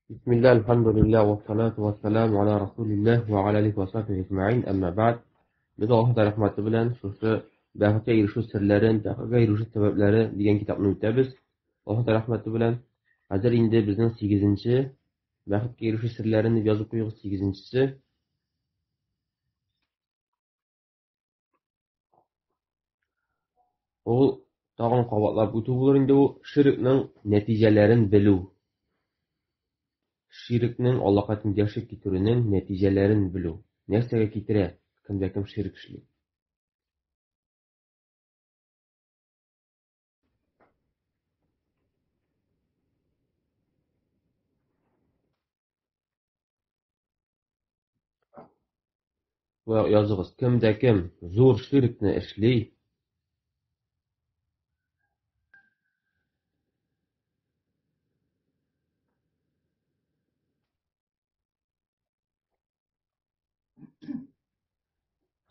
Бисмилла, әлхәмдүлилләһ, вассалату вассаламу аля расулилләһ ва аля алихи ва сахбихи әҗмәгыйн, әмма бәгъд. Без Аллаһ Тәгалә рәхмәте белән шушы бәхеткә ирешү серләрен, бәхеткә ирешү сәбәпләре дигән китапны үтәбез. Аллаһ Тәгалә рәхмәте белән хәзер инде безнең 8-нче бәхеткә ирешү серләрен дип язып куегыз, 8-нчесе. Ул тагын кабатлап үтү булыр инде ул ширкнең нәтиҗәләрен белү. Ширкнең Аллаһка тиңдәшлек китерүнең нәтиҗәләрен белү. Нәрсәгә китерә, кемдә кем ширк эшли? Шулай языгыз, кем дә кем зур ширкне эшли,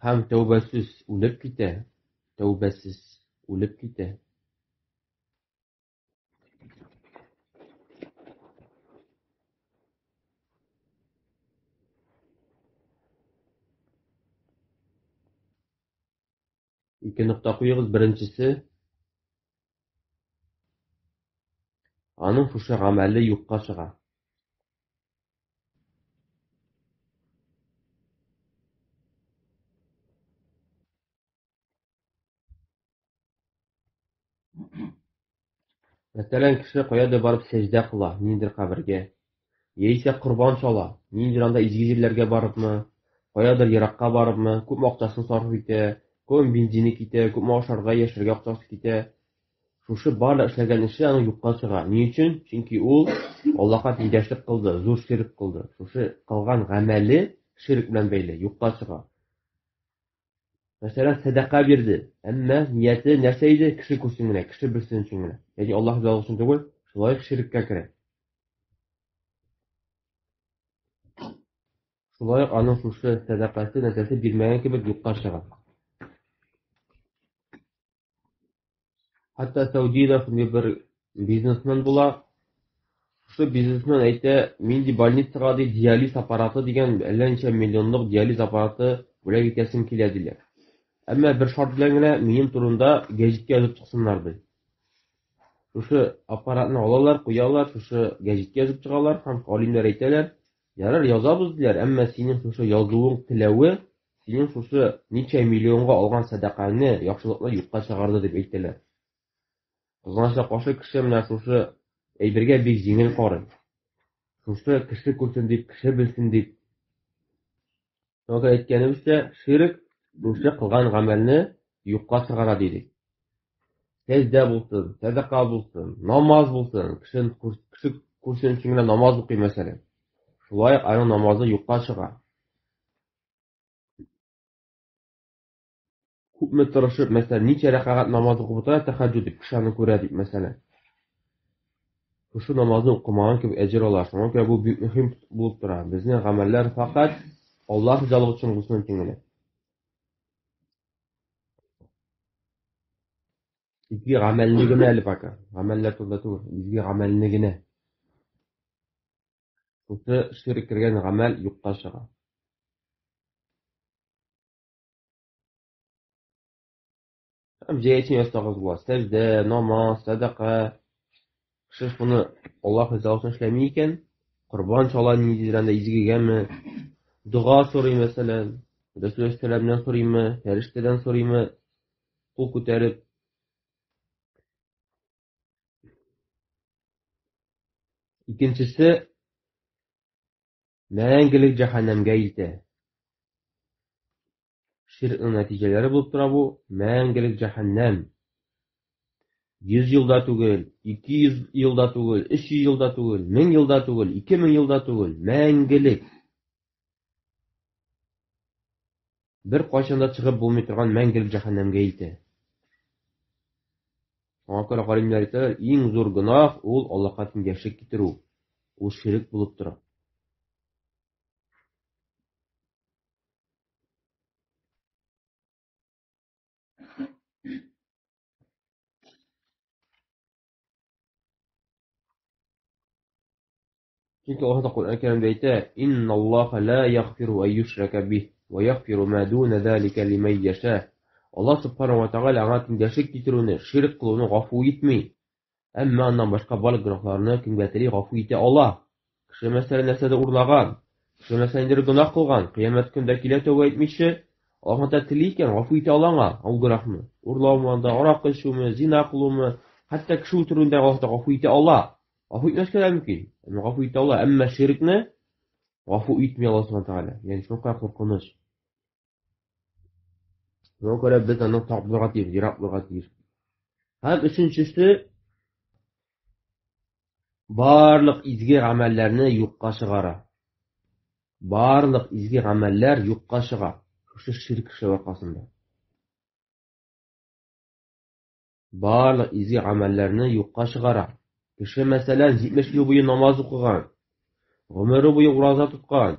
һәм тәүбәсез үлеп китә, тәүбәсез үлеп китә. Ике нокта куегыз. Беренчесе, аның шушы гамәле юкка чыга. Мәсәлән, кеше каядыр барып сәҗдә кыла, ниндидер кабергә, яисә корбан чала, ниндидер анда изге җирләргә барыпмы, каядыр еракка барыпмы, күпме акчасын сарыф итә, күпме бензины китә, күпме ашарга, яшәргә акчасы китә. Шушы барлык эшләгән эше аның юкка чыга. Ни өчен? Чөнки ул Аллаһка тиңдәшлек кылды, зур ширк кылды. Шушы кылган гамәле ширк белән бәйле, юкка чыга. Мәсәлән, сәдака бирде, әмма нияте нәрсә иде? Кеше күрсен генә, кеше белсен өчен генә. Ягъни Аллаһ ризалыгы өчен түгел, шулай ук ширккә керә. Шулай ук аның шушы сәдакасы нәрсәсе бирмәгән кебек юкка чыга. Хәтта Саудиядә шундый бер бизнесмен була. Шушы бизнесмен әйтә, мин ди больницага ди диализ аппараты дигән әллә ничә миллионлык диализ аппараты бүләк итәсем килә диләр. Әмма бер шарт белән генә минем турында гәҗиткә язып чыксыннар ди. Шушы аппаратны алалар, куялар, шушы гәҗиткә язып чыгалар һәм галимнәр әйтәләр, ярар, язабыз диләр, әмма синең шушы язуың теләве Синең шушы ничә миллионга алган сәдакаңны, яхшылыкны юкка чыгарды дип әйтәләр. Кызганычка каршы, кеше менә шушы әйбергә бик җиңел карый. Шушы кеше күрсен дип, кеше белсен дип. Шуңа күрә әйткәнебезчә, ширк шушы кылган гамәлне юкка чыгара дидек. Сәҗдә булсын, сәдака булсын, намаз булсын, кеше, кеше күрсен өчен генә намаз укый мәсәлән. Шулай ук аның намазы юкка чыга. Күпме тырышып, мәсәлән, ничә рәкәгать намаз укып утыра, тәһәҗҗүд дип, кеше аны күрә дип, мәсәлән. Шушы намазны укымаган кебек әҗер ала. Шуңа күрә бу бик мөһим булып тора. Безнең гамәлләр фәкать Аллаһ ризалыгы өчен булсын өчен генә. Изге гамәлне генә әле пока. Гамәлләр турында түгел, изге гамәлне генә. Шушы ширк кергән гамәл юкка чыга. Һәм җәясен язсагыз була. Сәҗдә, намаз, сәдака. Кеше шуны Аллаһ ризалыгы өчен эшләми икән, корбан чала ниндидер анда изгегәме, дога сорый мәсәлән, Рәсүл алейһиссәламнән сорыймы, фәрештәдән сорыймы, кул күтәреп Икенчесе мәңгелек җәһәннәмгә илтә. Ширкнең нәтиҗәләре булып тора бу, мәңгелек җәһәннәм. 100 елда түгел, 200 елда түгел, 300 елда түгел, 1000 елда түгел, 2000 елда түгел, мәңгелек. Бер кайчан да чыгып булмый торган мәңгелек җәһәннәмгә илтә. Шуңа күрә галимнәр әйтәләр, иң зур гөнаһ ул Аллаһка тиңдәшлек китерү. Ул ширек булып тора. Чөнки Аллаһ Тәгалә Коръән Кәримдә әйтә: "Инналлаһа ла ягъфиру ан юшрака бих ва ягъфиру ма дуна залика лиман яша". Аллаһ субханаһу ва тәгалә аңа тиңдәшлек китерүне, ширк кылуны гафу итми. Әмма аннан башка барлык гөнаһларны кемгә тели гафу итә ала. Кеше, мәсәлән, нәрсәдер урлаган, кеше, мәсәлән, ниндидер гөнаһ кылган, кыямәт көндә килә тәүбә итмичә, Аллаһ Тәгалә тели икән, гафу итә ала аңа ул гөнаһны. Урлаумы анда, аракы эчүме, зина кылумы, хәтта кеше үтерүне дә Аллаһ Тәгалә гафу итә ала. Гафу итмәскә дә мөмкин, әмма гафу итә ала. Әмма ширкне гафу итми Аллаһ Субхану Тәгалә. Ягъни шуңа куркыныч. Шуңа күрә без аннан сак булырга тиеш, ерак булырга тиеш. Һәм өченчесе барлык изге гамәлләрне юкка чыгара. Барлык изге гамәлләр юкка чыга шушы ширк эшләү аркасында. Барлык изге гамәлләрне юкка чыгара. Кеше, мәсәлән, 70 ел буе намаз укыган, гомере буе ураза тоткан,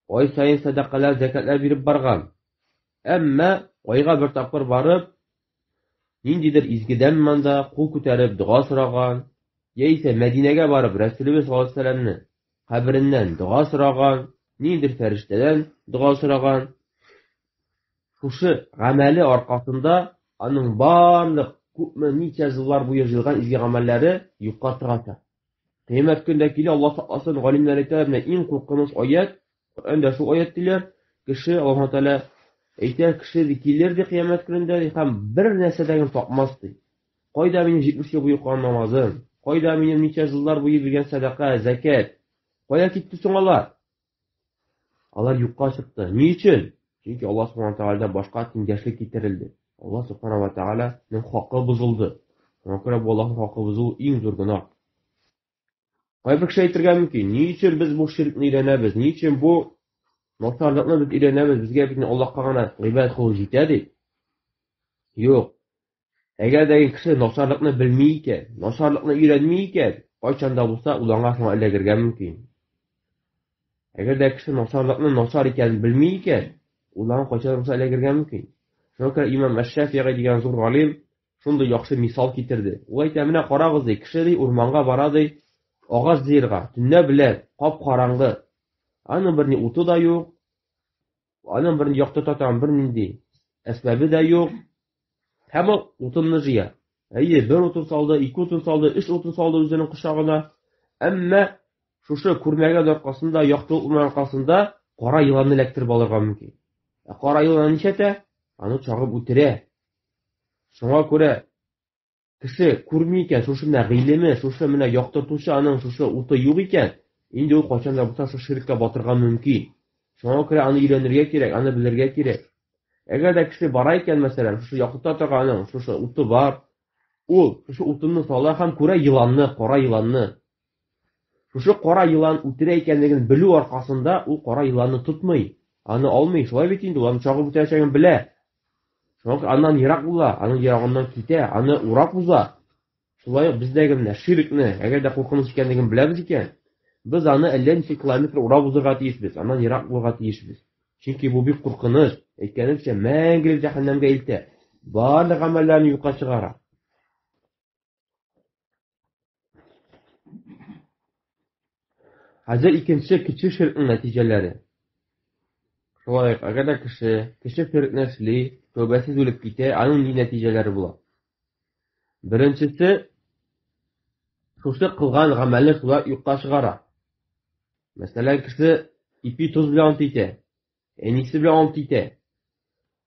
ай саен сәдакалар, зәкятләр биреп барган. Әмма айга бер тапкыр барып, ниндидер изгедән монда кул күтәреп дога сораган, яисә Мәдинәгә барып Рәсүлебез саллаллаһу алейһи ва сәлләмне кабереннән дога сораган, ниндидер фәрештәдән дога сораган. Шушы гамәле аркасында аның барлык күпме ничә еллар буе җыелган изге гамәлләре юкка чыгачак. Кыямәт көндә килә, Аллаһ сакласын, галимнәр әйтә, менә иң куркыныч аят, Коръәндә шул аят диләр, кеше Аллаһ Тәгалә әйтә, кеше ди, килер ди кыямәт көнендә ди, һәм бер нәрсә дә генә тапмас ди. Кайда минем 70 ел буе укыган намазым? Кайда минем ничә еллар буе биргән сәдака, зәкят? Кая китте соң алар? Алар юкка чыкты. Ни өчен? Чөнки Аллаһ Субхану Тәгаләдән башка тиңдәшлек китерелде. Аллаһ Субхану ва Тәгаләнең хакы бозылды. Шуңа күрә бу Аллаһның хакы бозылу иң зур гөнаһ. Кайбер кеше әйтергә мөмкин, ни өчен без бу ширкне өйрәнәбез? Ни өчен бу начарлыкны без өйрәнәбез? Безгә бит Аллаһка гына гыйбадәт кылу җитә дип. Юк. Әгәр дә кеше начарлыкны белми икән, начарлыкны өйрәнми икән, кайчан да булса ул аңа шуңа эләгергә мөмкин. Әгәр дә кеше начарлыкны начар икәнен белми икән, ул аңа кайчан да булса эләгергә мөмкин. Шуңа күрә имам Әш-Шәфигый дигән зур галим шундый яхшы мисал китерде. Ул әйтә, менә карагыз ди, кеше ди урманга бара ди, агач җыерга, төнлә белән, кап-караңгы. Аның берни уты да юк, Аның бер якты торган бернинди әсбабы да юк. Һәм ул утынны җыя. Әйе, бер утын салды, ике утын салды, өч утын салды үзенең кочагына. Әмма шушы күрмәгән аркасында, яктылык булмаган аркасында кара еланны эләктереп алырга мөмкин. Ә кара елан нишләтә? Аны чагып үтерә. Шуңа күрә Кеше күрми икән, шушы менә гыйлеме, шушы менә яктыртучы аның шушы уты юк икән, инде ул кайчан да булса шушы ширккә батырга мөмкин. Шуңа күрә аны өйрәнергә кирәк, аны белергә кирәк. Әгәр дә кеше бара икән, мәсәлән, шушы яктырта торган аның шушы уты бар, ул шушы утынны сала һәм күрә еланны, кара еланны. Шушы кара елан үтерә икәнлеген белү аркасында ул кара еланны тотмый, аны алмый. Шулай бит инде, ул аны чагып үтерәчәген белә. Шуңа күрә аннан ерак була, аның ерагыннан китә, аны урап уза. Шулай ук бездәге менә ширкне, әгәр дә куркыныч икәнлеген беләбез икән, без аны әллә ничә километр урап узырга тиешбез, аннан ерак булырга тиешбез. Чөнки бу бик куркыныч, әйткәнемчә, мәңгелек җәһәннәмгә илтә, барлык гамәлләрне юкка чыгара. Хәзер икенче кече ширкнең нәтиҗәләре. Шулай ук, әгәр дә кеше кече ширкне эшли, тәүбәсез үлеп китә, аның нинди нәтиҗәләре була? Беренчесе, шушы кылган гамәлне шулай юкка чыгара. Мәсәлән, кеше ипи тоз белән ант итә, әнисе белән ант итә.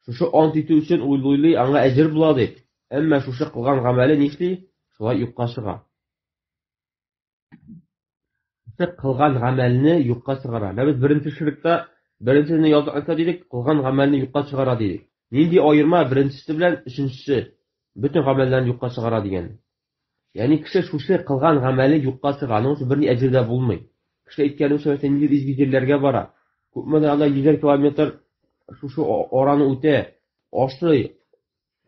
Шушы ант итү өчен ул уйлый, аңа әҗер була дип. Әмма шушы кылган гамәле нишли? Шулай юкка чыга. Шушы кылган гамәлне юкка чыгара. Менә без беренче ширкта беренчесне язып әйтә дидек, кылган гамәлне юкка чыгара дидек. Нинди аерма беренчесе белән өченчесе? Бөтен гамәлләрне юкка чыгара дигән. Ягъни кеше шушы кылган гамәле юкка чыга, аның өчен берни әҗер дә булмый. Кеше әйткәнемчә, мәсәлән, ниндидер изге җирләргә бара. Күпмедер анда йөзәр километр шушы араны үтә, ашый,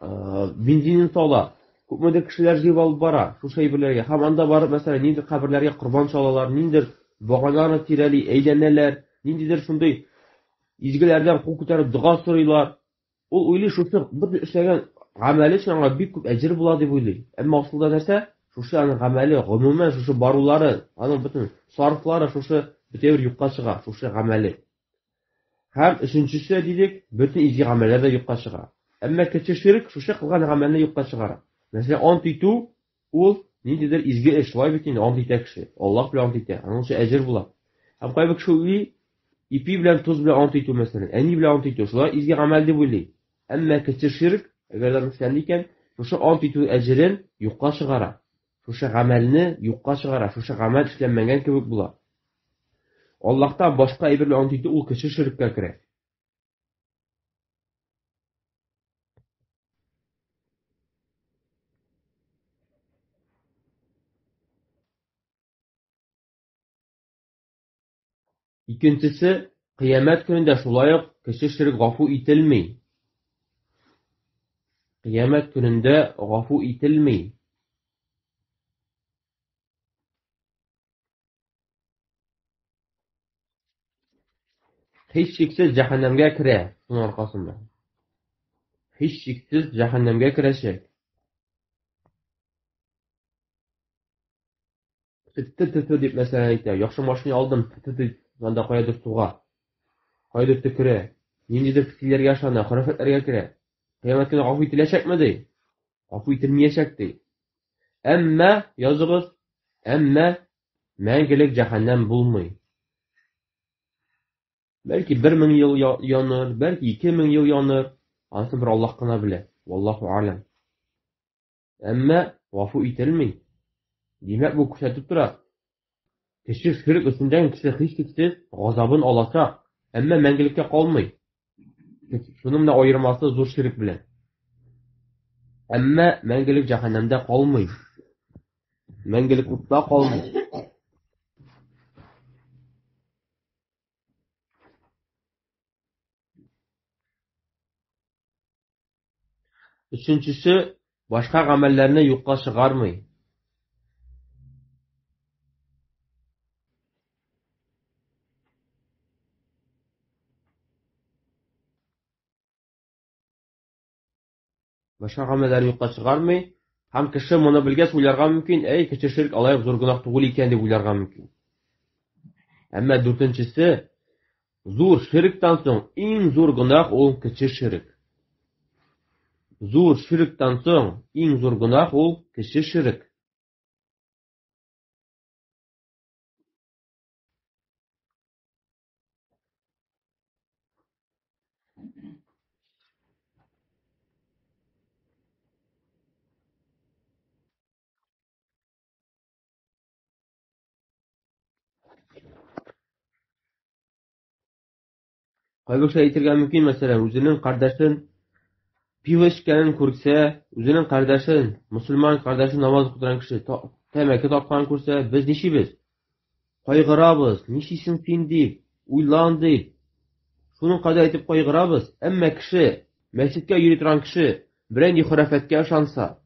бензинын сала, күпмедер кешеләр җыеп алып бара шушы әйберләргә. Һәм анда барып, мәсәлән, ниндидер каберләргә корбан чалалар, ниндидер баганаларны тирәли әйләнәләр, ниндидер шундый изгеләрдән кул күтәреп дога сорыйлар. Ул уйлый, шушы бөтен эшләгән гамәле өчен аңа бик күп әҗер була дип уйлый. Әмма асылда нәрсә? Шушы аның гамәле, гомумән шушы барулары, аның бөтен сарыфлары шушы бөтен юкка чыга, шушы гамәле. Һәм өченчесе дидек, бөтен изге гамәлләр дә юкка чыга. Әмма кече ширк шушы кылган гамәлне юкка чыгара. Мәсәлән, ант итү ул ниндидер изге эш, шулай бит инде, ант итә кеше. Аллаһ белән ант итә, аның өчен әҗер була. Һәм кайбер кеше уйлый, ипи белән тоз белән ант итү мәсәлән, әни белән ант итү, шулай изге гамәл дип уйлый. Әмма кече ширк, әгәр дә эшләнде икән, шушы ант итү әҗерен юкка чыгара. Шушы гамәлне юкка чыгара, шушы гамәл эшләнмәгән кебек була. Аллаһтан башка әйбер белән ант итү ул кече ширккә керә. Икенчесе, кыямәт көнендә шулай ук кече ширк гафу ителми. Кыямәт көнендә гафу ителми. Һичшиксез җәһәннәмгә керә шуның аркасында. Һичшиксез җәһәннәмгә керәчәк. Тө-тө-тө дип мәсәлән әйтә, яхшы машина алдым, тө-тө дип, анда каядыр суга, каядыр төкерә, ниндидер фикерләргә ышана, хөрәфәтләргә керә. Кыямәт көне гафу ителәчәкме ди? Гафу ителмәячәк ди. Әмма, языгыз, әмма мәңгелек җәһәннәм булмый. Бәлки 1000 ел яныр, бәлки 2000 ел яныр, анысын бер Аллаһ кына белә. Валлаһу алям. Әмма гафу ителми. Димәк, бу күрсәтеп тора. Кеше ширк өстендәге кеше һичшиксез газабын алачак, әмма мәңгелеккә калмый. Шуның менә аермасы зур ширк белән. Әмма мәңгелек җәһәннәмдә калмый. Мәңгелек утта калмый. Өченчесе, башка гамәлләрне юкка чыгармый. Башка гамәлләрне юкка чыгармый, һәм кеше моны белгәч уйларга мөмкин, әй, кече ширк алай ук зур гөнаһ түгел икән дип уйларга мөмкин. Әмма дүртенчесе, зур ширктан соң иң зур гөнаһ ул кече ширк. Зур ширктан соң иң зур гөнаһ ул кече ширк. Кайбер кеше әйтергә мөмкин, мәсәлән, үзенең кардәшен пиво эчкәнен күрсә, үзенең кардәшен, мөселман кардәшен намаз укый торган кеше тәмәке тартканын күрсә, без нишлибез? Кайгырабыз, нишлисең син дип, уйлан дип. Шуның кадәр итеп кайгырабыз. Әмма кеше, мәчеткә йөри торган кеше, берәр хөрәфәткә ышанса,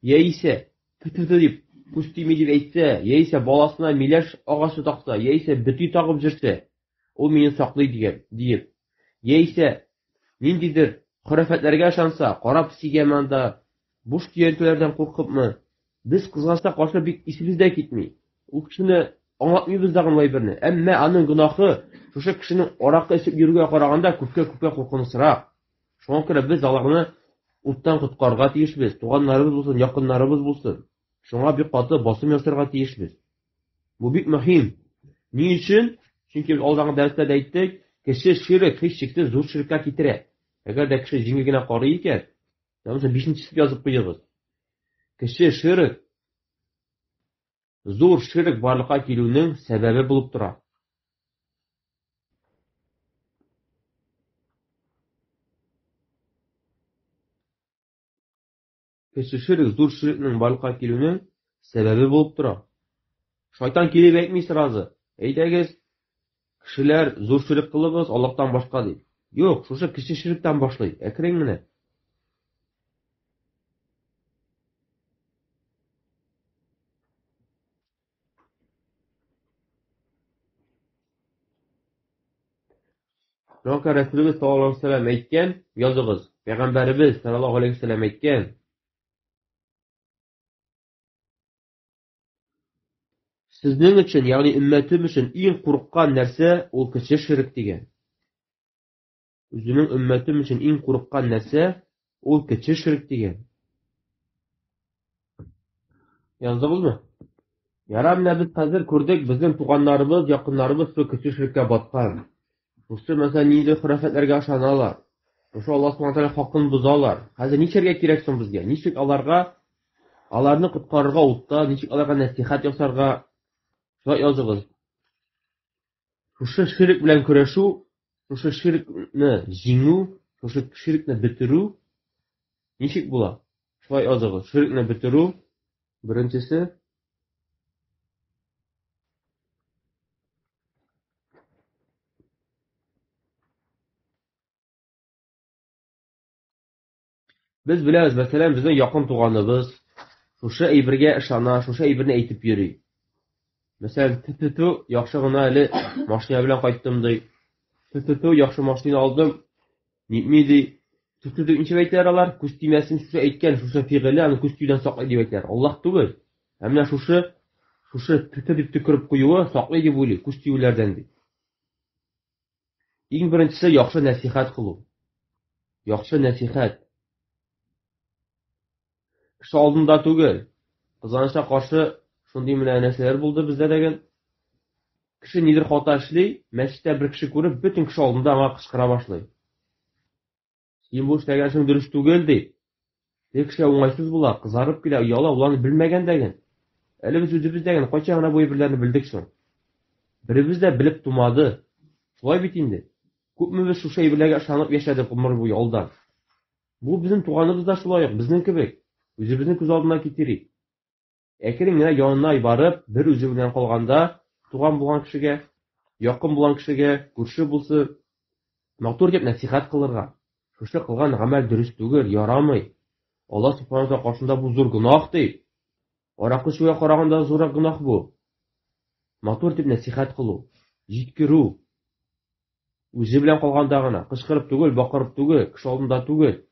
яисә тө-тө дип, күз тими дип әйтсә, яисә баласына миләш агачы такса, яисә бөти тагып йөрсә, ул мине саклый дигән, диеп, яисә ниндидер хөрәфәтләргә ышанса, карап сигәме анда, буш көянтәләрдән куркыпмы, без кызганычка каршы бик исебез дә китми. Ул кешене аңлатмыйбыз да ул әйберне. Әмма аның гөнаһы шушы кешенең аракы эчеп йөрүгә караганда күпкә-күпкә куркынычрак. Шуңа күрә без аларны уттан коткарырга тиешбез. Туганнарыбыз булсын, якыннарыбыз булсын. Шуңа бик каты басым ясарга тиешбез. Бу бик мөһим. Ни өчен? Чөнки без алдагы дәрестә дә әйттек, кеше ширк һичшиксез зур ширккә китерә. Әгәр дә кеше җиңел генә карый икән, янысы бишенчесе язып куегыз. Кеше ширк зур ширк барлыкка килүнең сәбәбе булып тора. Кече ширк зур ширкнең барлыкка килүнең сәбәбе булып тора. Шайтан килеп әйтми сразу, әйдәгез, кешеләр, зур ширк кылыгыз, Аллаһтан башка дип. Юк, шушы кече ширктән башлый, әкрен генә. Шуңа күрә Рәсүлебез саллаллаһу алейһи ва сәлләм әйткән, языгыз, Пәйгамбәребез саллаллаһу алейһи ва сәлләм әйткән. Сезнең өчен, ягъни өммәтем өчен иң курыккан нәрсә ул кече ширк дигән. Үзенең өммәтем өчен иң курыккан нәрсә ул кече ширк дигән. Яздыгызмы? Яра, менә без хәзер күрдек, безнең туганнарыбыз, якыннарыбыз шул кече ширккә баткан. Шушы, мәсәлән, ниндидер хөрәфәтләргә ышаналар. Шушы Аллаһ субхана тәгалә хакын бозалар. Хәзер нишләргә кирәк соң безгә? Ничек аларга, аларны коткарырга уттан, ничек аларга нәсихәт ясарга? Шулай языгыз. Шушы ширк белән көрәшү, шушы ширкне җиңү, шушы ширкне бетерү ничек була? Шулай языгыз. Ширкне бетерү беренчесе Без беләбез, мәсәлән, безнең якын туганыбыз шушы әйбергә ышана, шушы әйберне әйтеп йөри. Мәсәлән, тү-тү-тү, яхшы гына әле машина белән кайттым ди. Тү-тү-тү, яхшы машина алдым. Нитми ди. Тү-тү-тү ничек әйтәләр алар? Күз тимәсен шушы әйткән, шушы фигыле аны күз тиюдән саклый дип әйтәләр. Аллаһ түгел. Ә менә шушы шушы тү-тү дип төкереп куюы саклый дип уйлый, күз тиюләрдән ди. Иң беренчесе яхшы нәсихәт кылу. Яхшы нәсихәт. Кеше алдында түгел. Кызганычка каршы, шундый менә нәрсәләр булды бездә дә. Кеше нидер хата эшли, мәчеттә бер кеше күреп, бөтен кеше алдында аңа кычкыра башлый. Син бу эшләгән эшең дөрес түгел, ди. Теге кешегә уңайсыз була, кызарып килә, ояла, ул аны белмәгән дә ген. Әле без үзебез дә ген кайчан гына бу әйберләрне белдек соң? Беребез дә белеп тумады. Шулай бит инде. Күпме без шушы әйберләргә ышанып яшәдек гомер буе алдан. Бу безнең туганыбыз да шулай ук, безнең кебек. Үзебезне күз алдына китерик. Әкрен генә янына барып, бер үзе белән калганда, туган булган кешегә, якын булган кешегә, күрше булсын, матур итеп нәсихәт кылырга. Шушы кылган гамәл дөрес түгел, ярамый. Аллаһ субхана тәгалә каршында бу зур гөнаһ ди. Аракы эчүгә караганда зуррак гөнаһ бу. Матур итеп нәсихәт кылу, җиткерү. Үзе белән калганда гына, кычкырып түгел, бакырып түгел, кеше алдында түгел.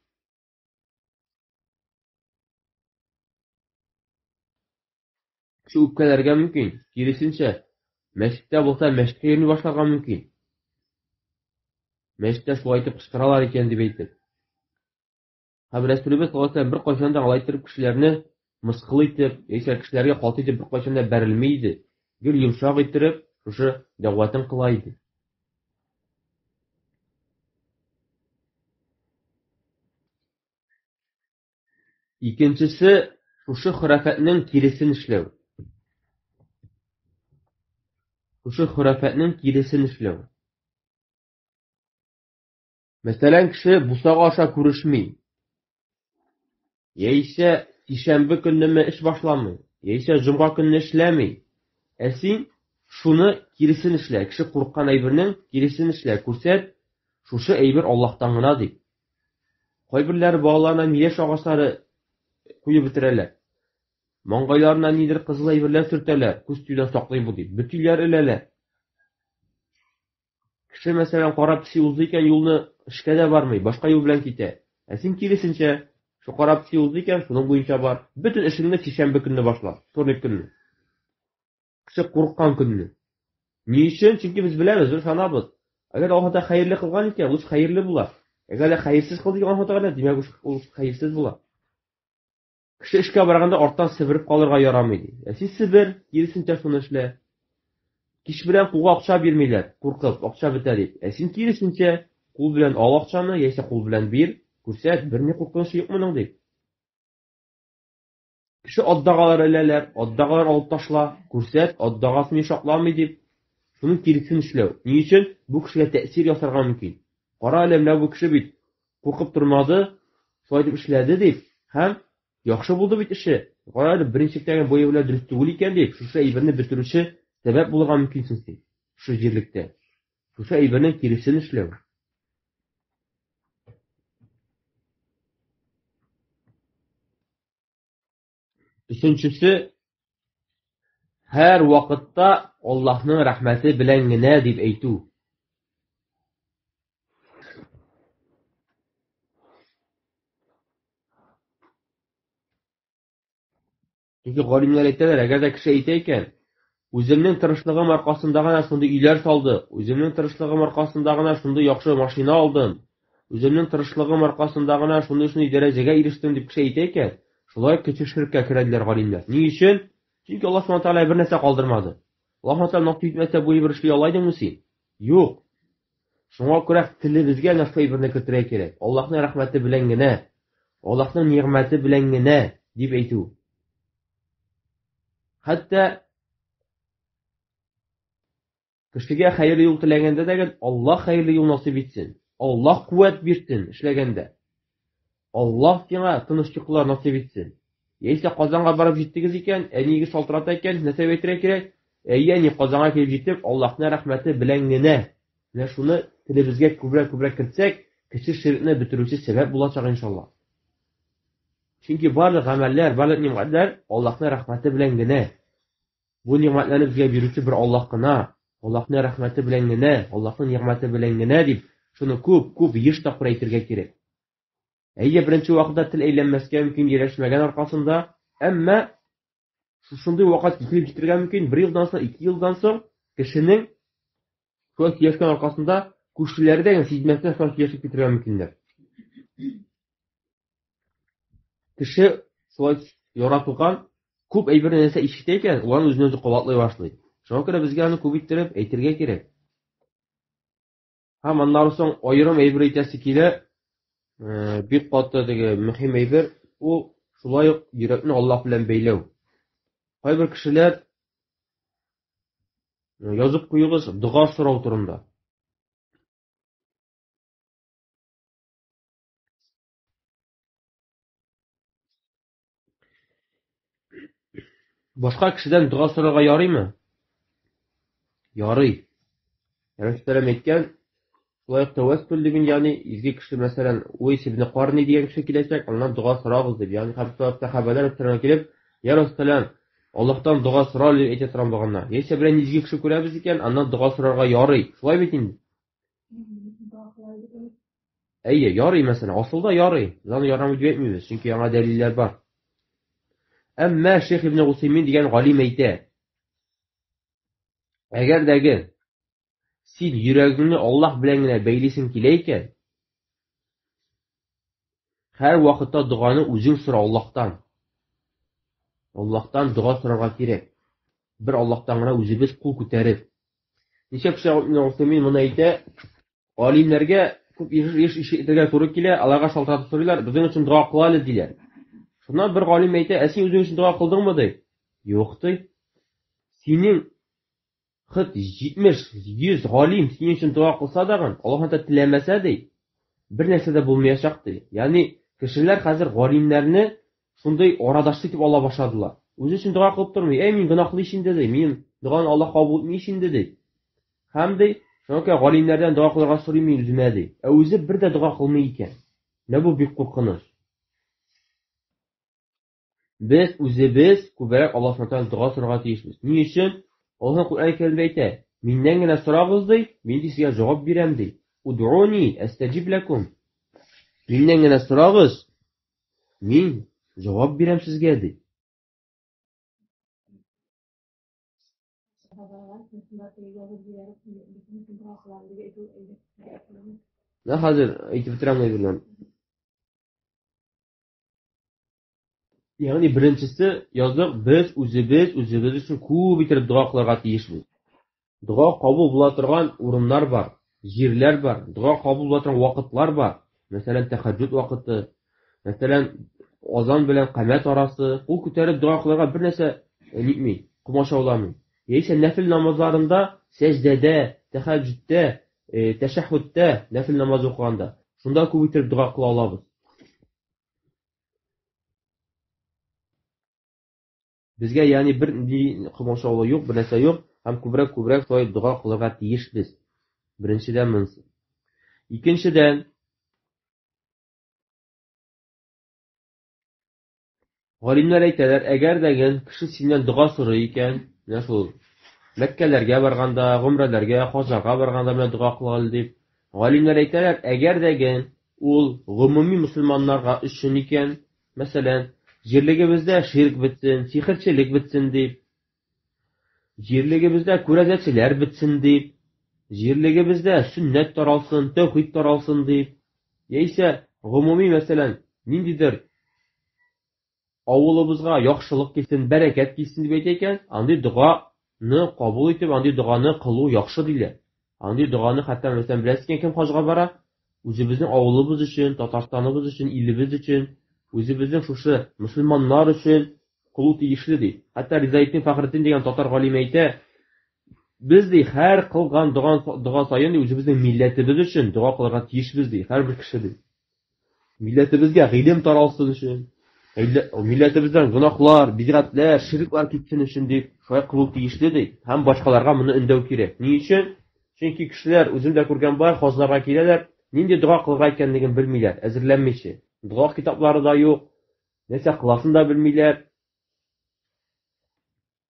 Кеше үпкәләргә мөмкин. Киресенчә, мәчеттә булса, мәчеткә йөрми башларга мөмкин. Мәчеттә шулай итеп кычкыралар икән дип әйтеп. Һәм Рәсүлебез саллаллаһу алейһи бер кайчан да алай итеп кешеләрне мыскыл итеп, яисә кешеләргә каты итеп бер кайчан да бәрелми иде. Гел йомшак иттереп, шушы дәгъватын кыла иде. Икенчесе, шушы хөрәфәтнең киресен эшләү. Шушы хөрәфәтнең киресен эшләү. Мәсәлән, кеше бусага аша күрешми. Яисә сишәмбе көннеме эш башламый, яисә җомга көнне эшләми. Ә син шуны киресен эшлә, кеше курыккан әйбернең киресен эшлә, күрсәт, шушы әйбер Аллаһтан гына дип. Кайберләре балаларына миләш агачлары куеп бетерәләр. Маңгайларына нидер кызыл әйберләр сөртәләр, күз тиюдән саклый бу дип. Бөтиләр эләләр. Кеше, мәсәлән, кара песи узды икән, юлны эшкә дә бармый, башка юл белән китә. Ә син киресенчә, шул кара песи узды икән, шуның буенча бар. Бөтен эшеңне сишәмбе көнне башла, вторник көнне. Кеше курыккан көнне. Ни өчен? Чөнки без беләбез, без ышанабыз. Әгәр Аллаһ Тәгалә хәерле кылган икән, ул хәерле була. Әгәр дә хәерсез кылды икән Аллаһ Тәгалә, димәк, ул хәерсез була. Кеше эшкә барганда арттан себереп калырга ярамый ди. Ә син себер, киресенчә шуны эшлә. Кич белән кулга акча бирмиләр, куркып, акча бетә дип. Ә син киресенчә, кул белән ал акчаны, яисә кул белән бир, күрсәт, берни куркынычы юк моның дип. Кеше ат дагалары эләләр, ат дагалар алып ташла, күрсәт, ат дагасы мине шакламый дип. Шуның киресен эшләү. Ни өчен? Бу кешегә тәэсир ясарга мөмкин. Кара әле, менә бу кеше бит куркып тормады, шулай дип эшләде дип, һәм яхшы булды бит эше. Кара әле, беренче чиктәге бу әйберләр дөрес түгел икән дип, шушы әйберне бетерүче сәбәп булырга мөмкинсең син. Шушы җирлектә. Шушы әйбернең киресен эшләү. Өченчесе, һәр вакытта Аллаһның рәхмәте белән генә дип әйтү. Чөнки галимнәр әйтәләр, әгәр дә кеше әйтә икән, Үземнең тырышлыгым аркасында гына шундый өйләр салдык, үземнең тырышлыгым аркасында гына шундый яхшы машина алдым, үземнең тырышлыгым аркасында гына шундый-шундый дәрәҗәгә ирештем дип кеше әйтә икән, шулай кече ширккә керә диләр галимнәр. Ни өчен? Чөнки Аллаһ Субхану Тәгалә бер нәрсә калдырмады. Аллаһ Тәгалә насыйп итмәсә, бу әйбер эшли ала идеңме син? Юк. Шуңа күрә телебезгә әнә шул әйберне кертергә кирәк. Аллаһның рәхмәте белән генә, Аллаһның нигъмәте белән генә дип әйтү. Хәтта кешегә хәерле юл теләгәндә дә Аллаһ хәерле юл насыйп итсен. Аллаһ куәт бирсен эшләгәндә. Аллаһ сиңа тыныч йокылар насыйп итсен. Яисә Казанга барып җиттегез икән, әниегез шалтырата икән, нәрсә дип әйтергә кирәк? Әйе, әни, Казанга килеп җиттек, Аллаһның рәхмәте белән генә. Менә шуны телебезгә күбрәк-күбрәк кертсәк, кече ширкне бетерүче сәбәп булачак, иншаллаһ. Чөнки барлык гамәлләр, барлык нигъмәтләр Аллаһның рәхмәте белән генә. Бу нигъмәтләрне безгә бирүче бер Аллаһ кына, Аллаһның рәхмәте белән генә, Аллаһның нигъмәте белән генә дип, шуны күп, күп, еш тапкыр әйтергә кирәк. Әйе, беренче вакытта тел әйләнмәскә мөмкин, ияләшмәгән аркасында, әмма шушындый вакыт килеп җитәргә мөмкин, бер елдан соң, ике елдан соң кешенең шулай сөйләшкән аркасында күршеләре дә генә сизмәстән шулай сөйләшеп китәргә мөмкиннәр. Кеше шулай яратылган күп әйберне нәрсә ишетә икән, уларны үзенә үзе кабатлый башлый. Шуңа күрә безгә аны күп иттереп әйтергә кирәк. Һәм аннары соң аерым әйбер әйтәсе килә, бик каты теге мөһим әйбер, ул шулай ук йөрәкне Аллаһ белән бәйләү. Кайбер кешеләр язып куегыз дога сорау турында. Башка кешедән дога сорарга ярыймы? Ярый. Рәсүләм әйткән, шулай ук тәвәссүл диген, ягъни изге кеше, мәсәлән, Уйс ибн Карни дигән кеше киләчәк, аннан дога сорагыз дип, ягъни һәм шулай ук сәхабәләр өстенә килеп, Я Рәсүләм, Аллаһтан дога сора дип әйтә торган булганнар. Яисә берәр изге кеше күрәбез икән, аннан дога сорарга ярый. Шулай бит инде. Әйе, ярый, мәсәлән, асылда ярый. Без аны ярамый дип әйтмибез, чөнки яңа дәлилләр бар. Әмма Шейх ибн Гусеймин дигән галим әйтә, әгәр дәге син йөрәгеңне Аллаһ белән генә бәйлисең килә икән, һәр вакытта доганы үзең сора Аллаһтан. Аллаһтан дога сорарга кирәк. Бер Аллаһтан гына үзебез кул күтәреп. Ничек Шейх ибн Гусеймин моны әйтә? Галимнәргә күп еш ишетергә туры килә, аларга шалтыратып сорыйлар, безнең өчен дога кыл әле, диләр. Шуннан бер галим әйтә, ә син үзең өчен дога кылдыңмы, ди. Юк, ди. Синең хыт 70, 100 галим синең өчен дога кылса дагын, Аллаһ Тәгалә теләмәсә, ди, бер нәрсә дә булмаячак, ди. Ягъни кешеләр хәзер галимнәрне шундый арадашчы итеп ала башладылар. Үзе өчен дога кылып тормый. Әй, мин гөнаһлы ич инде, ди. Минем доганы Аллаһ кабул итми ич инде, ди. Һәм, ди, шуңа күрә галимнәрдән дога кылырга сорыйм мин үземә, ди. Ә үзе бер дә дога кылмый икән. Менә бу бик куркыныч. Без үзебез күбрәк Аллаһ Субхану дога сорарга тиешбез. Ни өчен? Аллаһ Коръән Кәримдә әйтә, миннән генә сорагыз, ди, мин ди сезгә җавап бирәм, ди. Удуни әстәҗиб ләкум. Миннән генә сорагыз, мин җавап бирәм сезгә, ди. Менә хәзер әйтеп бетерәм әйберләрне. Ягъни беренчесе яздык, без үзебез үзебез өчен күп итеп дога кылырга тиешбез. Дога кабул була торган урыннар бар, җирләр бар, дога кабул була торган вакытлар бар. Мәсәлән, тәһәҗҗүд вакыты, мәсәлән, азан белән камәт арасы, кул күтәреп дога кылырга бер нәрсә нитми, комачауламый. Яисә нәфил намазларында сәҗдәдә, тәһәҗҗүдтә, тәшәһһүдтә нәфил намаз укыганда, шунда күп итеп дога кыла алабыз. Безгә ягъни бер ни комачаулы юк, бер нәрсә юк, һәм күбрәк-күбрәк шулай дога кылырга тиешбез. Беренчедән монысы. Икенчедән, галимнәр әйтәләр, әгәр дә кеше синнән дога сорый икән, менә шул Мәккәләргә барганда, гомрәләргә, хаҗларга барганда менә дога кылган дип, галимнәр әйтәләр, әгәр дә ул гомуми мөселманнарга өчен икән, мәсәлән, җирлегебездә ширк бетсен, сихерчелек бетсен дип. Җирлегебездә күрәзәчеләр бетсен дип, җирлегебездә сөннәт таралсын, тәүхид таралсын дип, яисә гомуми, мәсәлән, ниндидер авылыбызга яхшылык килсен, бәрәкәт килсен дип әйтә икән, андый доганы кабул итеп, андый доганы кылу яхшы диләр. Андый доганы хәтта, мәсәлән, беләсез икән, кем хаҗга бара? Үзебезнең авылыбыз өчен, Татарстаныбыз өчен, илебез өчен, үзебезнең шушы мөселманнар өчен кылу тиешле ди. Хәтта Ризаэтдин Фәхретдин дигән татар галиме әйтә, без ди һәр кылган дога, дога саен ди үзебезнең милләтебез өчен дога кылырга тиешбез ди, һәрбер кеше ди. Милләтебезгә гыйлем таралсын өчен, милләтебездән гөнаһлар, бидгатләр, ширклар китсен өчен дип, шулай кылу тиешле ди. Һәм башкаларга моны өндәү кирәк. Ни өчен? Чөнки кешеләр, үзем дә күргән бар, хаҗларга киләләр, нинди дога кылырга икәнлеген белмиләр, әзерләнмичә. Дога китаплары да юк, нәрсә кыласын да белмиләр.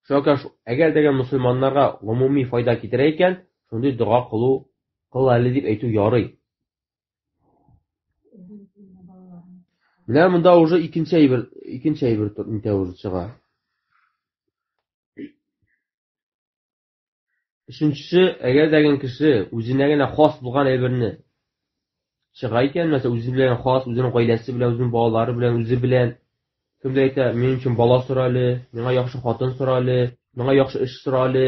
Шуңа күрә, әгәр дә мөселманнарга гомуми файда китерә икән, шундый дога кылу, кыл әле дип әйтү ярый. Менә монда уже икенче әйбер, икенче әйбер нитә уже чыга. Өченчесе, әгәр дә кеше үзенә генә хас булган әйберне чыга икән, мәсәлән, үзе белән хас, үзенең гаиләсе белән, үзенең балалары белән, үзе белән, кемдер әйтә, минем өчен бала сора әле, миңа яхшы хатын сора әле, миңа яхшы эш сора әле,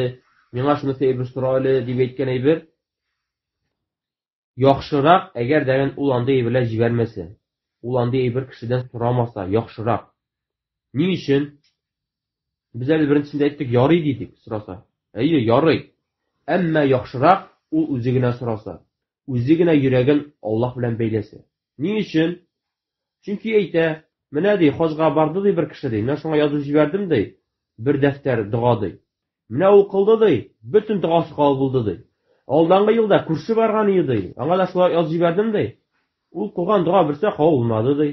миңа шунысы әйбер сора әле, дип әйткән әйбер, яхшырак, әгәр дә ул андый әйберләр җибәрмәсә, ул андый әйбер кешедән сорамаса, яхшырак. Ни өчен? Без әле беренчесендә әйттек, ярый дидек, сораса. Әйе, ярый. Әмма яхшырак ул үзе генә сораса, үзе генә йөрәген Аллаһ белән бәйләсә. Ни өчен? Чөнки әйтә, менә ди, хаҗга барды ди бер кеше ди, менә шуңа язып җибәрдем ди, бер дәфтәр дога ди. Менә ул кылды ди, бөтен догасы кабул булды ди. Алдангы елда күрше барган иде ди, аңа да шулай язып җибәрдем ди. Ул кылган дога берсе кабул булмады ди.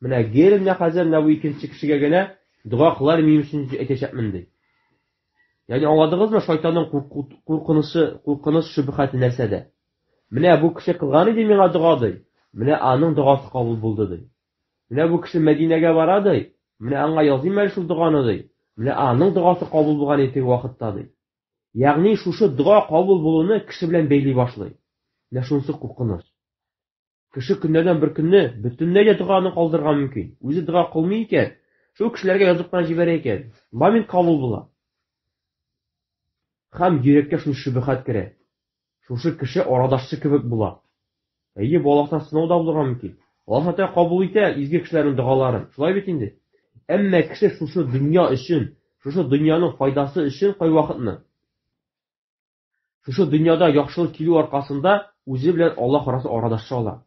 Менә гел менә хәзер менә бу икенче кешегә генә дога кылар минем өчен әйтәчәкмен ди. Ягъни аңладыгызмы шайтанның куркынычы, куркыныч шөбһәте нәрсәдә? Менә бу кеше кылган иде миңа дога ди. Менә аның догасы кабул булды ди. Менә бу кеше Мәдинәгә бара ди. Менә аңа языйм әле шул доганы ди. Менә аның догасы кабул булган иде теге вакытта ди. Ягъни шушы дога кабул булуны кеше белән бәйли башлый. Менә шунысы куркыныч. Кеше көннәрдән бер көнне бөтенләй дә доганы калдырырга мөмкин. Үзе дога кылмый икән, шул кешеләргә язып кына җибәрә икән, момент кабул була. Һәм йөрәккә шундый шөбһәт керә. Шушы кеше арадашчы кебек була. Әйе, бу Аллаһтан сынау да булырга мөмкин. Аллаһ Тәгалә кабул итә изге кешеләрнең догаларын. Шулай бит инде. Әмма кеше шушы дөнья өчен, шушы дөньяның файдасы өчен кайвакытны шушы дөньяда яхшылык килү аркасында үзе белән Аллаһ арасы арадашчы ала.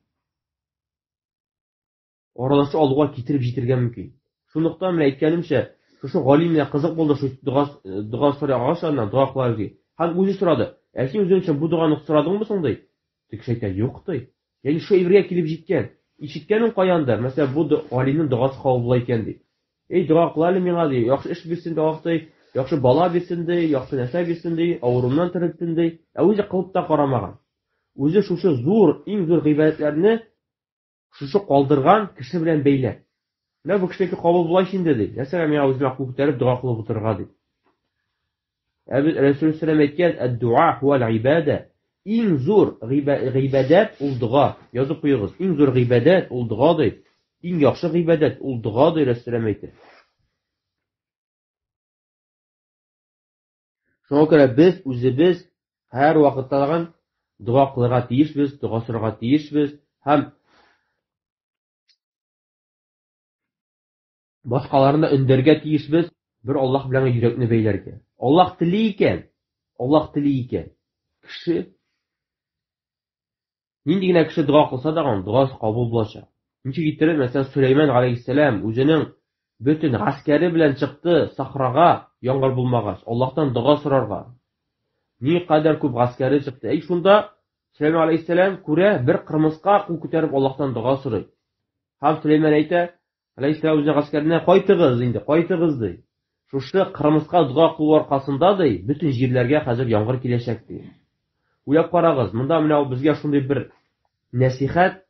Арадашчы алуга китереп җитергә мөмкин. Шунлыктан менә әйткәнемчә, шушы галим менә кызык булды шу дога дога сорагач аннан дога кылар ди. Һәм үзе сорады. Ә син үзең өчен бу доганы сорадыңмы соң ди. Тик кеше әйтә, юк ди. Ягъни шу әйбергә килеп җиткән. Ишеткән ул каяндыр, мәсәлән, бу галимнең догасы кабул була икән ди. Эй, дога кыл әле миңа ди, яхшы эш бирсен ди, Аллаһ ди, яхшы бала бирсен ди, яхшы нәрсә бирсен ди, авыруымнан терелтсен ди. Ә үзе кылып та карамаган. Үзе шушы зур, иң зур гыйбадәтләрне шушы калдырган кеше белән бәйләп. Менә бу кешенеке кабул була ич инде, ди. Нәрсәгә миңа үземә кул күтәреп дога кылып утырырга, ди. Ә бит Рәсүл сәлам әйткән, әд-дуа хуәл гыйбадә. Иң зур гыйбадәт ул дога. Язып куегыз. Иң зур гыйбадәт ул дога, ди. Иң яхшы гыйбадәт ул дога, ди Рәсүл әйтә. Шуңа күрә без үзебез һәр вакытта дога кылырга тиешбез, дога сорарга тиешбез һәм башкаларны да өндәргә тиешбез, бер Аллаһ белән йөрәкне бәйләргә. Аллаһ тели икән, Аллаһ тели икән, кеше нинди генә кеше дога кылса да, аның догасы кабул булачак. Ничек иттереп, мәсәлән, Сөләйман галәйһиссәлам үзенең бөтен гаскәре белән чыкты сахрага, яңгыр булмагач, Аллаһтан дога сорарга. Ни кадәр күп гаскәре чыкты. Әй, шунда Сөләйман галәйһиссәлам күрә, бер кырмыска кул күтәреп Аллаһтан дога сорый. Һәм Сөләйман әйтә, галәйһиссәлам үзенең гаскәренә, кайтыгыз инде, кайтыгыз, ди. Шушы кырмыска дога кылу аркасында, ди, бөтен җирләргә хәзер яңгыр киләчәк, ди. Уйлап карагыз, монда менә безгә шундый бер нәсихәт,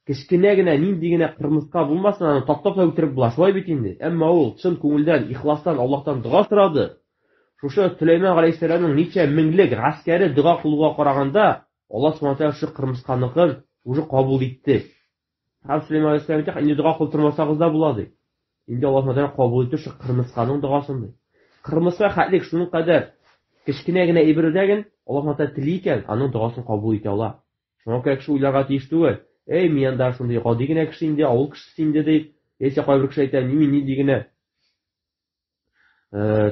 кечкенә генә, нинди генә кырмыска булмасын, аны таптап та үтереп була, шулай бит инде. Әмма ул чын күңелдән, ихластан Аллаһтан дога сорады. Шушы Сөләйман галәйһиссәламнең ничә меңлек гаскәре дога кылуга караганда, Аллаһ субхана тәгалә шушы кырмысканыкын уже кабул итте. Һәм Сөләйман галәйһиссәлам әйтә, инде дога кылып тормасагыз да була ди. Инде Аллаһ субхана тәгалә кабул итте шушы кырмысканың догасын ди. Кырмыска хәтлек шуның кадәр кечкенә генә әйбер дәген Аллаһ субхана тәгалә тели икән, аның догасын кабул итә ала. Шуңа күрә кеше уйларга тиеш түгел. Эй, мин анда шундый гади генә кеше инде, авыл кешесе инде дип, яисә кайбер кеше әйтә, мин нинди генә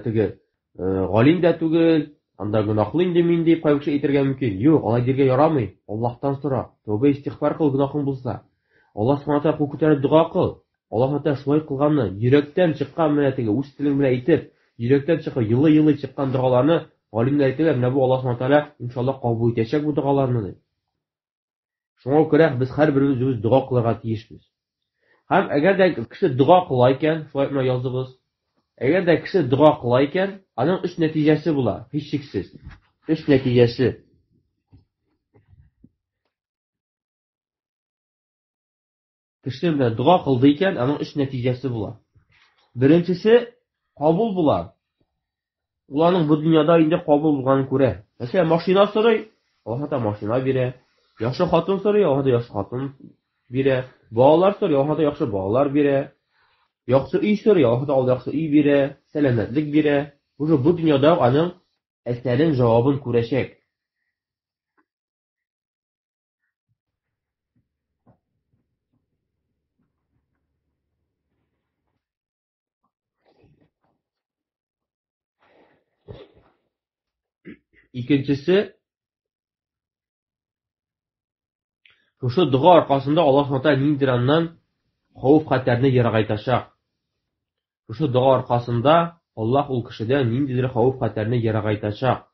теге галим дә түгел, анда гөнаһлы инде мин дип кайбер кеше әйтергә мөмкин. Юк, алай диергә ярамый. Аллаһтан сора, тәүбә истигъфар кыл гөнаһың булса. Аллаһ субхана тәгалә кул күтәреп дога кыл. Аллаһ тәгалә шулай кылганны, йөрәктән чыккан менә теге үз телең белән әйтеп, йөрәктән чыгып, елый-елый чыккан догаларны галимнәр әйтәләр, менә бу Аллаһ субхана тәгалә иншаллаһ кабул итәчәк бу догаларны дип. Шуңа күрә без һәрберебез үзебез дога кылырга тиешбез. Һәм әгәр дә кеше дога кыла икән, шулай менә языгыз. Әгәр дә кеше дога кыла икән, аның өч нәтиҗәсе була, һичшиксез. Өч нәтиҗәсе. Кеше менә дога кылды икән, аның өч нәтиҗәсе була. Беренчесе кабул була. Ул аның бу дөньяда инде кабул булганын күрә. Мәсәлән, машина сорый, Аллаһ Тәгалә машина бирә. Яхшы хатын сорый, Аллаһ Тәгалә яхшы хатын бирә. Балалар сорый, Аллаһ Тәгалә яхшы балалар бирә. Яхшы өй сорый, Аллаһ Тәгалә яхшы өй бирә, сәламәтлек бирә. Уже бу дөньяда аның әсәрен, җавабын күрәчәк. Икенчесе, шушы дога аркасында Аллаһ Субхану ниндидер аннан хәвеф-хәтәрне ерагайтачак. Шушы дога аркасында Аллаһ ул кешедән ниндидер хәвеф-хәтәрне ерагайтачак.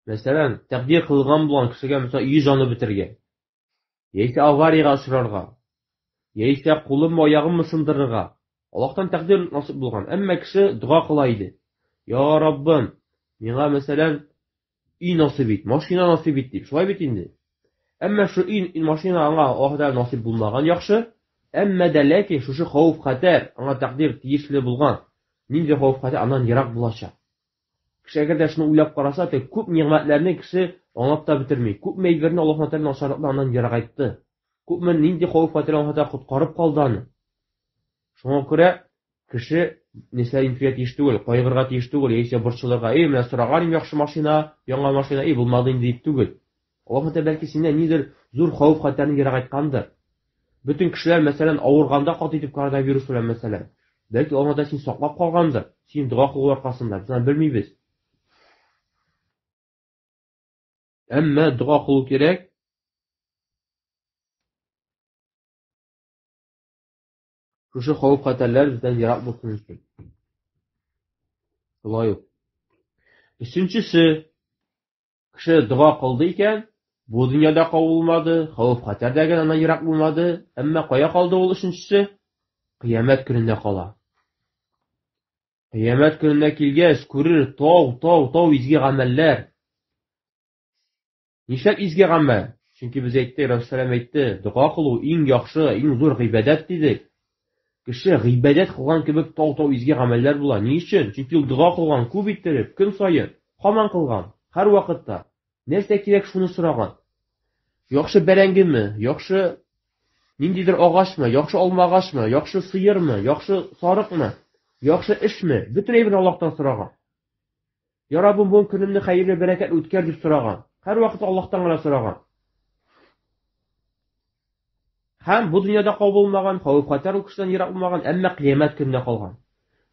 Мәсәлән, тәкъдир кылган булган кешегә, мәсәлән, өе җанып бетергә, яисә авариягә очрарга, яисә кулыммы, аягыммы сындырырга. Аллаһтан тәкъдир насыйп булган. Әмма кеше дога кыла иде. Я Раббым, миңа, мәсәлән, өй насыйп ит, машина насыйп ит дип. Шулай бит инде. Әмма шу өй, машина аңа Аллаһ Тәгалә насыйп булмаган яхшы. Әмма дә ләкин шушы хәвеф-хәтәр аңа тәкъдир тиешле булган. Нинди хәвеф-хәтәр аннан ерак булачак. Кеше әгәр дә шуны уйлап караса, теге күп нигъмәтләрне кеше аңлап та бетерми. Күпме әйберне Аллаһ Тәгалә начарлыктан аннан ерагайтты. Күпме нинди хәвеф-хәтәр Аллаһ Тәгалә коткарып калды аны. Шуңа күрә кеше нәрсә интегә тиеш түгел, кайгырга тиеш түгел, яисә борчылырга, эй, менә сораган идем яхшы машина, яңа машина, эй, булмады инде дип түгел. Аллаһ Тәгалә бәлки синнән нидер зур хәвеф-хәтәрне ерагайткандыр. Бөтен кешеләр, мәсәлән, авырганда каты итеп коронавирус белән, мәсәлән. Бәлки Аллаһ Тәгалә сине саклап калгандыр, синең дога кылу аркасында, без аны белмибез. Әмма дога кылу кирәк. Шушы хәвеф-хәтәрләр бездән ерак булсын өчен. Шулай ук. Өченчесе, кеше дога кылды икән, бу дөньяда кабул булмады, хәвеф-хәтәр дә генә аннан ерак булмады, әмма кая калды ул өченчесе? Кыямәт көнендә кала. Кыямәт көненә килгәч, күрер тау, тау, тау изге гамәлләр. Нишләп изге гамәл? Чөнки без әйттек, Рәсүл әйтте, дога кылу иң яхшы, иң зур гыйбадәт дидек. Кеше гыйбадәт кылган кебек тау-тау изге гамәлләр була. Ни өчен? Чөнки ул дога кылган күп иттереп, көн саен, һаман кылган, һәр вакытта. Нәрсә кирәк, шуны сораган. Яхшы бәрәңгеме, яхшы ниндидер агачмы, яхшы алма агачмы, яхшы сыермы, яхшы сарыкмы, яхшы эшме, бөтен әйберне Аллаһтан сораган. Я Раббым, бу көнемне хәерле, бәрәкәтле үткәр дип сораган. Һәрвакыт Аллаһтан гына сораган. Һәм бу дөньяда кабул булмаган, хәвеф-хәтәр ул кешедән ерак булмаган, әмма кыямәт көненә калган.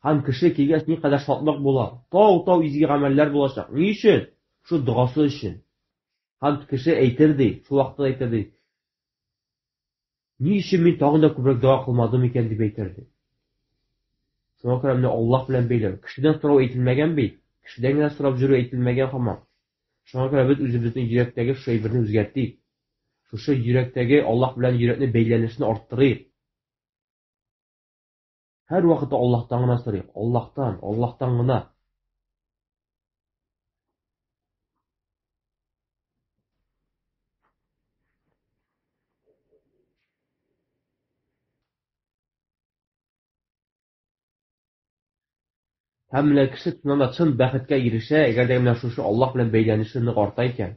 Һәм кеше килгәч никадәр шатлык була. Тау-тау изге гамәлләр булачак. Ни өчен? Шул догасы өчен. Һәм кеше әйтер ди, шул вакытта әйтер ди. Ни өчен мин тагын да күбрәк дога кылмадым икән дип әйтер ди. Шуңа күрә менә Аллаһ белән бәйләү. Кешедән сорау әйтелмәгән бит. Кешедән генә сорап йөрү әйтелмәгән һаман. Шуңа күрә без үзебезнең йөрәктәге шушы әйберне үзгәртик. Шушы йөрәктәге Аллаһ белән йөрәкне бәйләнешне арттырыйк. Һәр вакытта Аллаһтан гына сорыйк. Аллаһтан, Аллаһтан гына. Һәм менә кеше чыннан да чын бәхеткә ирешә, әгәр дә менә шушы Аллаһ белән бәйләнеше нык арта икән.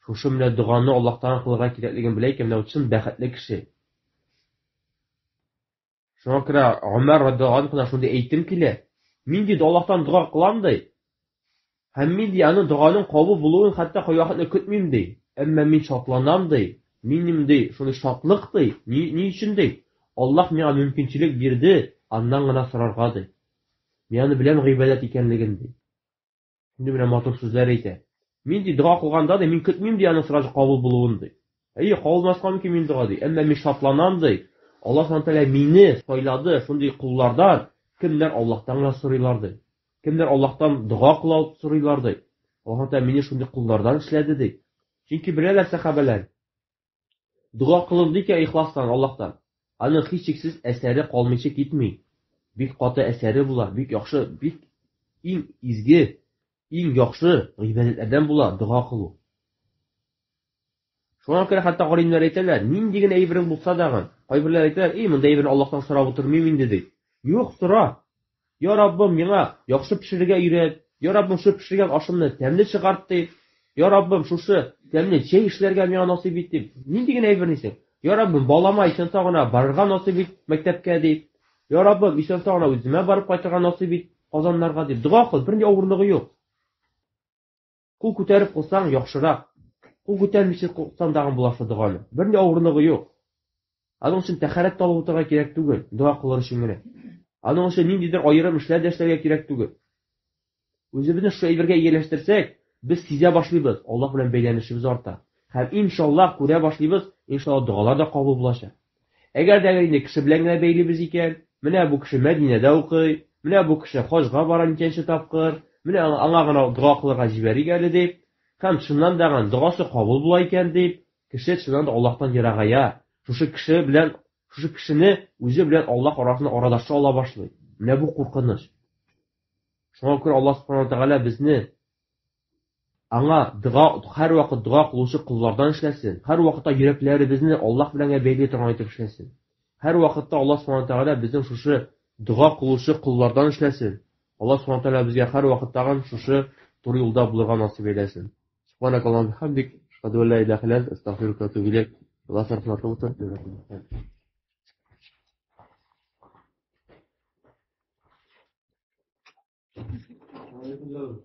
Шушы менә доганы Аллаһтан кылырга кирәклеген белә икән, менә ул чын бәхетле кеше. Шуңа күрә Гомәр радиаллаһу анһудан шундый әйтем килә. Мин ди Аллаһтан дога кылам ди. Һәм мин ди аның доганың кабул булуын хәтта кайвакытны көтмим ди. Әмма мин шатланам ди. Минем ди шундый шатлык ди. Ни, ни өчен ди? Аллаһ миңа мөмкинчелек бирде, аннан гына сорарга ди. Мин аны беләм гыйбадәт икәнлеген ди. Шундый менә матур сүзләр әйтә. Мин ди дога кылганда ди, мин көтмим ди аның сразу кабул булуын ди. Әйе, кабул булмаска мөмкин минем дога ди. Әмма мин шатланам ди. Аллаһ Субхану тәгалә мине сайлады шундый коллардан, кемнәр Аллаһтан гына сорыйлар ди. Кемнәр Аллаһтан дога кыла сорыйлар ди. Аллаһ Тәгалә мине шундый коллардан эшләде ди. Чөнки беләләр сәхабәләр. Дога кылынды икән ихластан Аллаһтан. Аның һичшиксез әсәре калмыйча китми. Бик каты әсәре була, бик яхшы, бик иң изге, иң яхшы гыйбадәтләрдән була дога кылу. Шуңа күрә хәтта галимнәр әйтәләр, нинди генә әйберең булса дагы, кайберләр әйтәләр, "Эй, монда әйберне Аллаһтан сорап утырмыйм инде", ди. Юк, сора. Я Раббым, миңа яхшы пешерергә өйрәт. Я Раббым, шушы пешергән ашымны тәмле чыгарт дип. Я Раббым, шушы тәмле чәй эшләргә миңа насыйп ит дип. Нинди генә әйбер дисең? Я Раббым, балама исән-сау гына барырга насыйп ит мәктәпкә дип. Я Раббым, исән-сау гына үземә барып кайтырга насыйп ит Казаннарга дип. Дога кыл, бернинди авырлыгы юк. Кул күтәреп кылсаң, яхшырак. Кул күтәрмичә кылсаң тагын була шул доганы. Бернинди авырлыгы юк. Аның өчен тәһарәт тә алып утырырга кирәк түгел, дога кылыр өчен генә. Аның өчен ниндидер аерым эшләр дә эшләргә кирәк түгел. Үзебезне шул әйбергә ияләштерсәк, без сизә башлыйбыз, Аллаһ белән бәйләнешебез арта. Һәм иншаллаһ күрә башлыйбыз, иншаллаһ догалар да кабул булачак. Әгәр дә инде кеше белән генә бәйлибез икән, менә бу кеше Мәдинәдә укый, менә бу кеше хаҗга бара ничәнче тапкыр, менә аңа гына дога кылырга җибәрик әле дип, һәм чыннан да догасы кабул була икән дип, кеше чыннан да Аллаһтан ерагая, шушы кеше белән, шушы кешене үзе белән Аллаһ арасында арадашчы ала башлый. Менә бу куркыныч. Шуңа күрә Аллаһ Субхану Тәгалә безне аңа дога, һәрвакыт дога кылучы коллардан эшләсен. Һәрвакытта йөрәкләребезне Аллаһ белән бәйли торган итеп эшләсен. Һәрвакытта Аллаһ Субхану Тәгалә безнең шушы дога кылучы коллардан эшләсен. Аллаһ Субхану Тәгалә безгә һәрвакыттагы шушы туры юлда булырга насыйп әйләсен. Субханакаллаху бихамдик, ашһаду ан ла илаһа илля анта, астагфирука ва атубу илейк. Аллаһ рәхмәтле булсын. Алейкум.